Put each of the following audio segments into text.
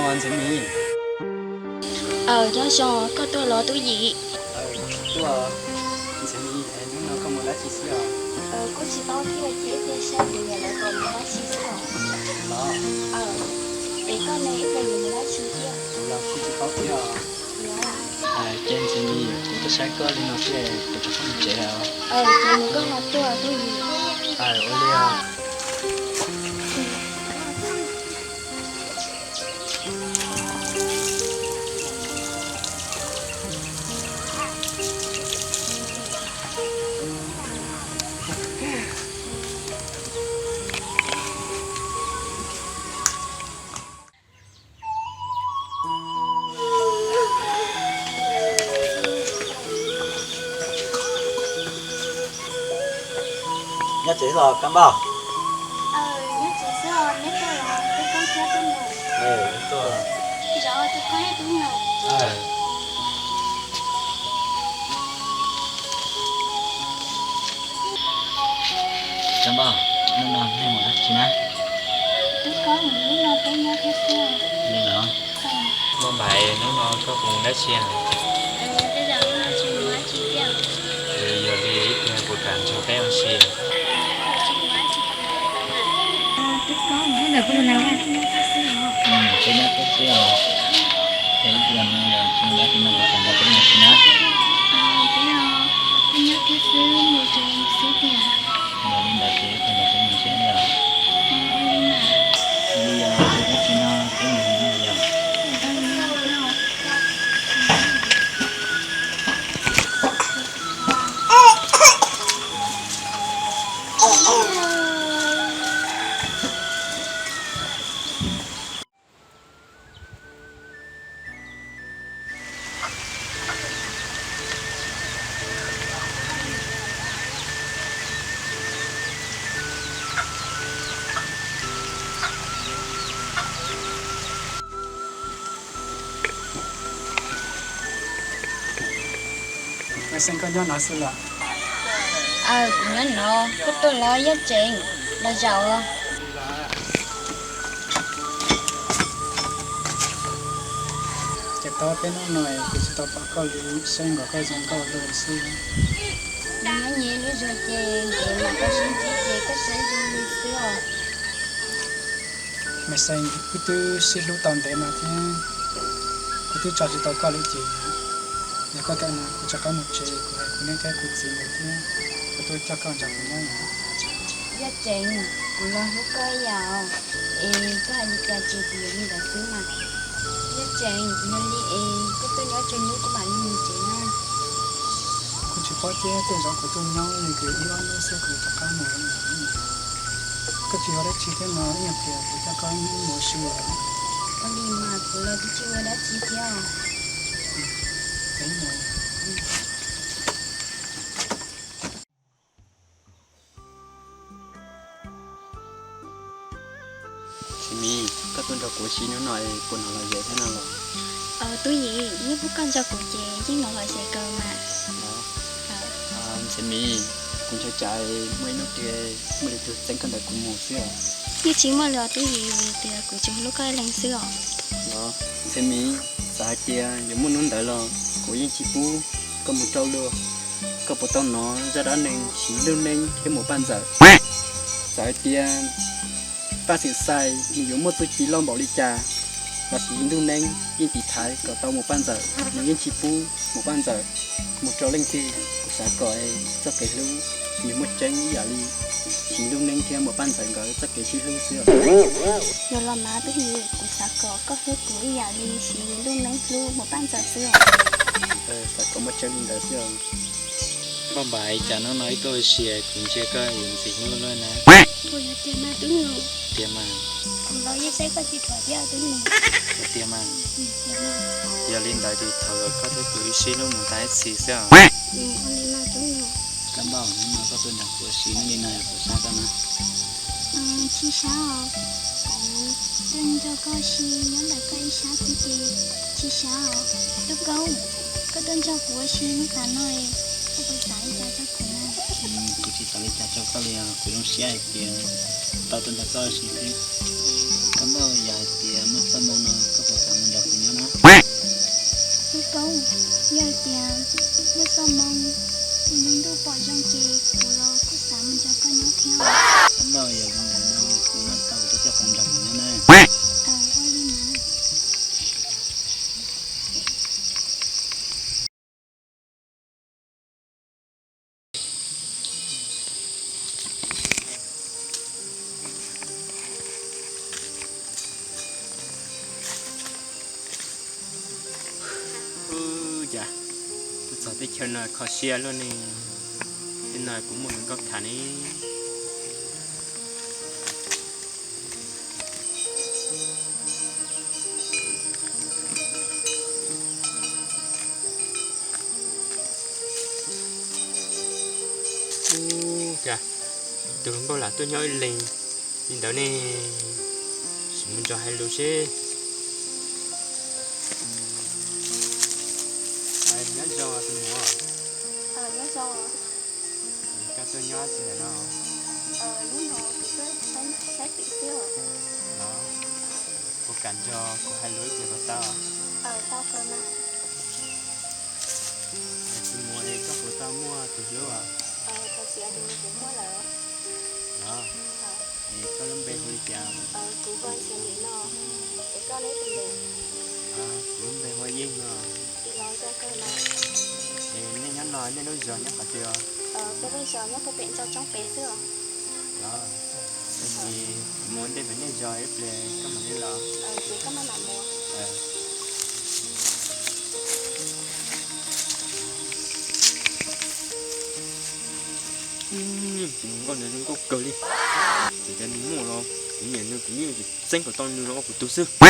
Ntxhais Mim. Aw, nyob zoo, koj tuaj los Tub Yim? Tuaj. Ntxhais Mim, hnub no koj mus dab tsi xwb os? Kuj tsis paub thiab, ces ib pliag saib kuv niam lawv kom mus dab tsi xwb os. Los. Es koj ne, ib pliag yuav mus dab tsi thiab? Los kuj tsis paub thiab os. Ces Ntxhais Mim, kuv tuaj saib koj li no thiab, kuv rov qab mus tsev os. Ces mus koj ho tuaj Tub Yim. Ua li os. Nyob tsev los Kab Npauj? Nyob tsev xwb os, neb tuaj los twb koob thiab tuaj mus. Zov twb koob twb mus. Kab Npauj, hnub no nej mus dab tsi na? Twb koob, hnub no peb nyob thiab xwb. Li los? Npauj Npais, hnub no koj puas mus dab tsi? Tej zaum hnub no tsis mus dab tsi thiab. Yog li ib pliag kuv kam nrog peb ua si. Twb koob, hnub no peb nyob thiab xwb. Peb nyob thiab xwb os. Ces ib pliag no yog tsis mus dab tsi no kuv kam nrog peb ua si na. Peb nyob thiab xwb, mus tsev xwb tiag. Yog li ntawd ces ib pliag nrog peb mus ntsib yom. Li yog tsis dab tsi no peb mus no yom. Maiv Xeeb, koj nyob no xwb los? Aw, kuv nyob no, koj tuaj los Yaj Tseem, los zaum. Ces tau peb hnub no kuv tsis tau pom koj li, saib nkaus koj zoo nkauj luaj xwb. Nyob nyias lub zog ces ntev mas koj sib ntsib ces koj saib zoo li xwb os. Maiv Xeeb, wb twb sib hlub tau ntev no thiab, kuv twb tso tsis tau koj li ces yog koj tawm no kuv rov qab mus tsev, kuv hais kuv niam thiab kuv txiv nkawd thiab, kuv tuaj coj koj nrog kuv nyob. Yaj Tseem, kuv los hlub koj ib yam os, es koj hais li cas ces kuv yuav li ntawd xwb mas. Yaj Tseem, yog li es koj tuaj nyob tsawg hnub koj mam li mus tsev na? Kuv tsis paub thiab, tej zaum kuv tuaj nyob li ib ob hnub xwb kuv rov qab mus lawm. Koj tsis ua dab tsi thiab no, ib nyuag pliag kuv coj koj mus ua si os. Ua li mas kuv los twb tsis ua dab tsi thiab os. Txiv Mim, koj tuaj nrog kuv ua si hnub no puas hnov lom zem thiab no los? Tub Yim, yeej pub koj nrog kuv ces yeej hnov lom zem kawg mas. Txiv Mim, kuv ntshai tsam muaj ib hnub twg muaj leej twg txeeb koj ntawm kuv mus xwb os. Yeej tsis muaj li os Tub Yim, vim tias kuv tseem hlub koj ib leeg xwb os. Los, Txiv Mim, txawm hais tias yuav muaj hnub ntawd los kuv yeej tsis pub koj mus rau luag. Koj puas tau hnov zaj dab neeg siv lub neej thiab mus paj ntxawm? Txawm hais tias Paj Xeem Xais nws yuav muaj txuj ci loj npaum li cas los sis yus lub neej yeej tiv thaiv kom tau mus paj ntxawm, nws yeej tsis pub mus paj ntxawm mus rau leej twg. Kuv xav kom txoj kev hlub nws muaj tseeb ib yam li siv lub neej thiab mus paj ntxawm nkawd txoj kev sib hlub xwb os. Yog los mas Tub Yim, kuv xav kom koj hlub kuv ib yam li siv lub neej hlub mus paj ntxawm xwb os. Xav kom muaj tseeb li ntawd xwb os. Npauj Npais, cas hnub no wb tuaj ua si kuv ntsia koj yuav ntxim hlub luaj na. Puas yog tiag mas Tub Nus? Tiag mas. Kuv los yeej saib koj tsis dhuav thiab Tub Nus. Tiag mas. Yog li ntawd ces thov kom koj thiab kuv wb sib hlub mus tas ib txhis xwb os. Ua li mas Tub Nus. Kab Npauj, hnub no koj tuaj nrog kuv ua si nyob li no yog puas sab koj na? Tsis sab os. Kuv tuaj nrog koj ua si nyob ntawm koj ib sab xwb ces tsis sab os. Tub Koob, koj tuaj nrog kuv ua si hnub tas no es koj puas xav li cas rau kuv na? Kuv tsis xav li cas rau koj li os, kuv zoo siab hais tias tau tuaj nrog koj ua si xwb. Kab Npauj, yog hais tias muaj txoj hmoo no koj puas Koob, yog tias muaj txoj hmoo kuv lub ntuj pom zoo ces kuv los kuj xav mus nrog koj nyob thiab. Noj yog li ntawd no, kuv noj tau koj coj kuv nrog kuv nyob na. Ua cas tuaj txog teb chaws no kho siab luaj ne. Tej no kuv muaj hluas nkauj tham ne. Ua cas tus hluas nkauj lam tuaj nyob ib leeg li ntawd ne? Sim mus nrog hais lus seb. Nyob zoo tus muam. Nyob zoo. Koj tuaj nyob tsis ntawm no? Hnub no kuv tuaj saib tim xwb. Puas kam nrog kuv hais lus ib pliag puas tau? Tau kawg mas. Tus muam es koj puas tau muaj tus hlub os? Thov txim, tus muam kuv muaj lawm. Los, es koj lub npe hu li cas? Kuv hu Ntxhiav Lis no. Es koj ne tus npe? Kuv lub npe hu Yeej no. Los zoo kawg mas. Es nej nyob no nej lub zos nyob qhov twg os? Peb lub zos nyob puag pem ntsa tsoob pem xwb os. Los, tab sis kuv mus ua ntej pem nej zos ib pliag koj mam li los. Ces koj maj mam mus. Tus hluas nkauj ntawd zoo nkauj kawg li. Txawm tias nws muaj los kuv nyiam nws, kuv yeej tsis txeeb kom tau nws los ua kuv tus xwb.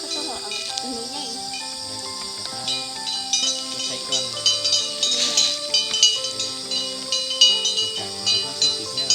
Koj tuaj los, tus nus yeej. Rov qab tuaj saib koj. Kuv kam kuv rov qab sib tw thiab.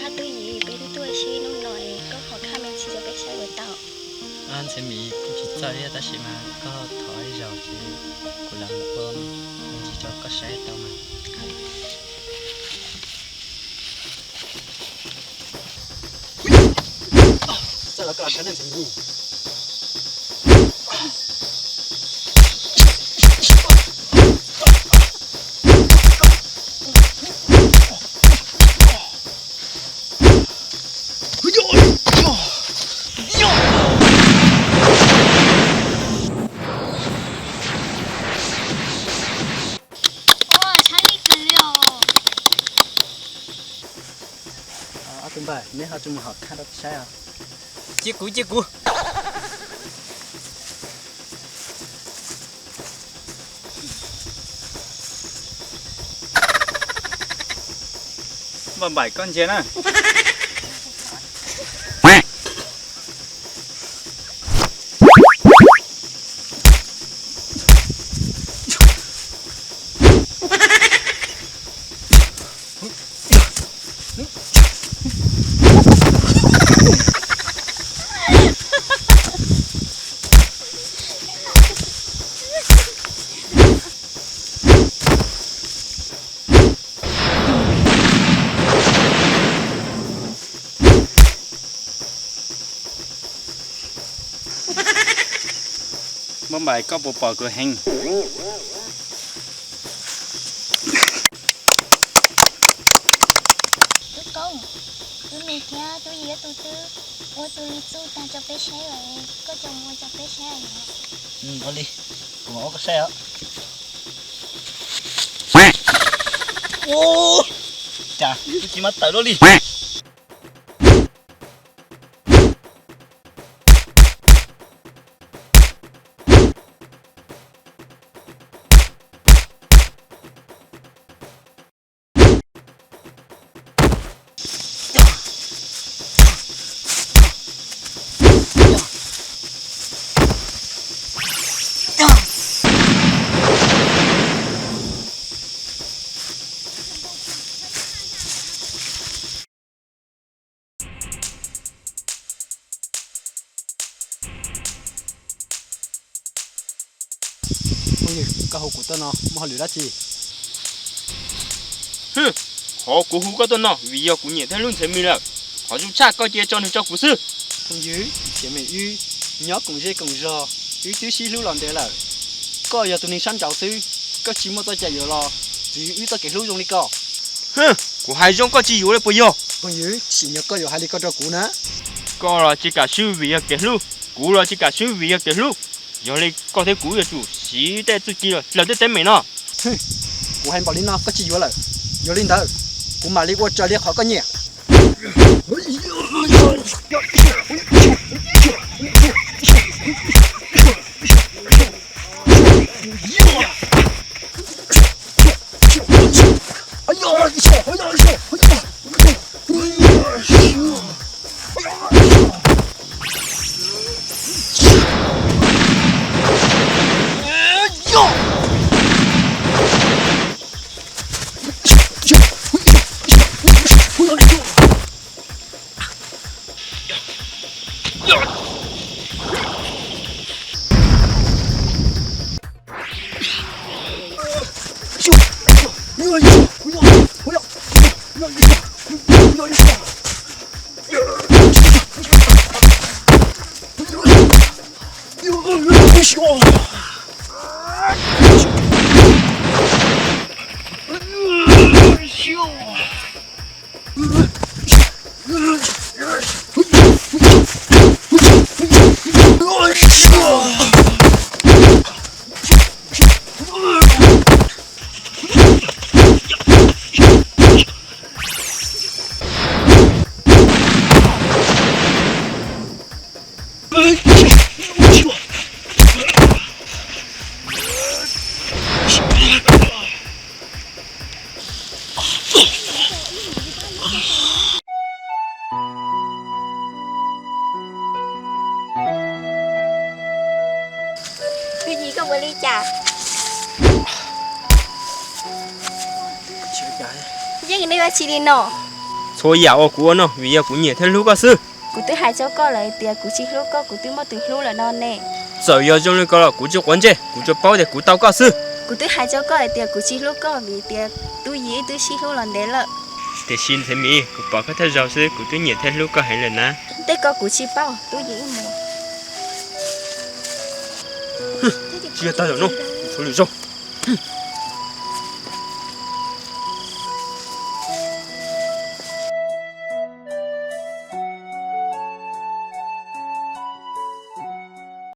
Ab tub Yim, peb twb tuaj sib hnub no es koj ho khaj me ntsis rau peb saib puas tau? Ab Ntxhiav Mis, kuj tsis txawj thiab tab sis mas koj thov ib zaug ces kuv lam mus ua me ntsis rau koj saib tau mas. Txawj los koj los saib ne Ntxhiav Mis. Ua, tshab li kawg li os. Ob tug npawg, neb ho tsis mus hom khaj rau peb saib os? Cia kuv, cia kuv. Npauj Npaim, koj ntsia na. Npauj Npaim, koj puas pom kuv heev? Tub Koob, tub Mis thiab tub Yim ob tug twb ua tus li txuj tag rau peb saib lawm, koj tseem mus ua rau peb saib os. Ua li. Kuv mam ua koj saib os. Ua cas tub txiv mas tawm luaj li. Phooj ywg, koj hu kuv tuaj no muaj hauj lwm dab tsi? Hwm, qhov kuv hu koj tuaj no vim yog kuv nyiam thiab hlub Ntxhiav Mis lawm. Qhov zoo tshaj koj cia tso nws rau kuv xwb. Phooj ywg, Ntxhiav Mis wb nyob koom zej koom zog, wb twb sib hlub los ntev lawm. Koj yog tus neeg sab nraud xwb, koj tsis muaj txoj cai yuav los txwv wb txoj kev hlub zoo li ko. Hwm, kuv hais zoo koj tsis yuav li puas yog? Phooj ywg, sim nyog koj yuav hais li ko rau kuv na. Koj los tsis kam swb vim yog kev hlub, kuv los tsis kam swb vim yog kev hlub. Yog li koj thiab kuv yuav tsum siv tej txuj ci los dlaws tej teeb meem no. Kuv hais npaum li no koj tsis yuav lawm. Yog li ntawd, kuv mam li ua raws li qhov koj nyiam. Twj Yim, koj ua li cas? Yeej nej ua tsi li no? Txhua yam uas kuv ua no vim yog kuv nyiam thiab hlub koj xwb. Kuv twb hais rau koj lawm tias kuv tsis hlub koj, kuv twb muaj tus hlub lawm no ne. Txawm yog zoo li ko los kuv tsis quav ntsej, kuv tsuas paub tias kuv tau koj xwb. Kuv twb hais rau koj hais tias kuv tsis hlub koj vim tias Tub Yim wb twb sib hlub los ntev lawm. Tiam sis Ntxhiav Mis, kuv pom koj thawj zaug xwb kuv twb nyiam thiab hlub koj heev lawm na. Tej ko kuv tsis paub, Tub Yim wb mus. Tsis yog tag zaum no, kuv tshuav lwm zaug.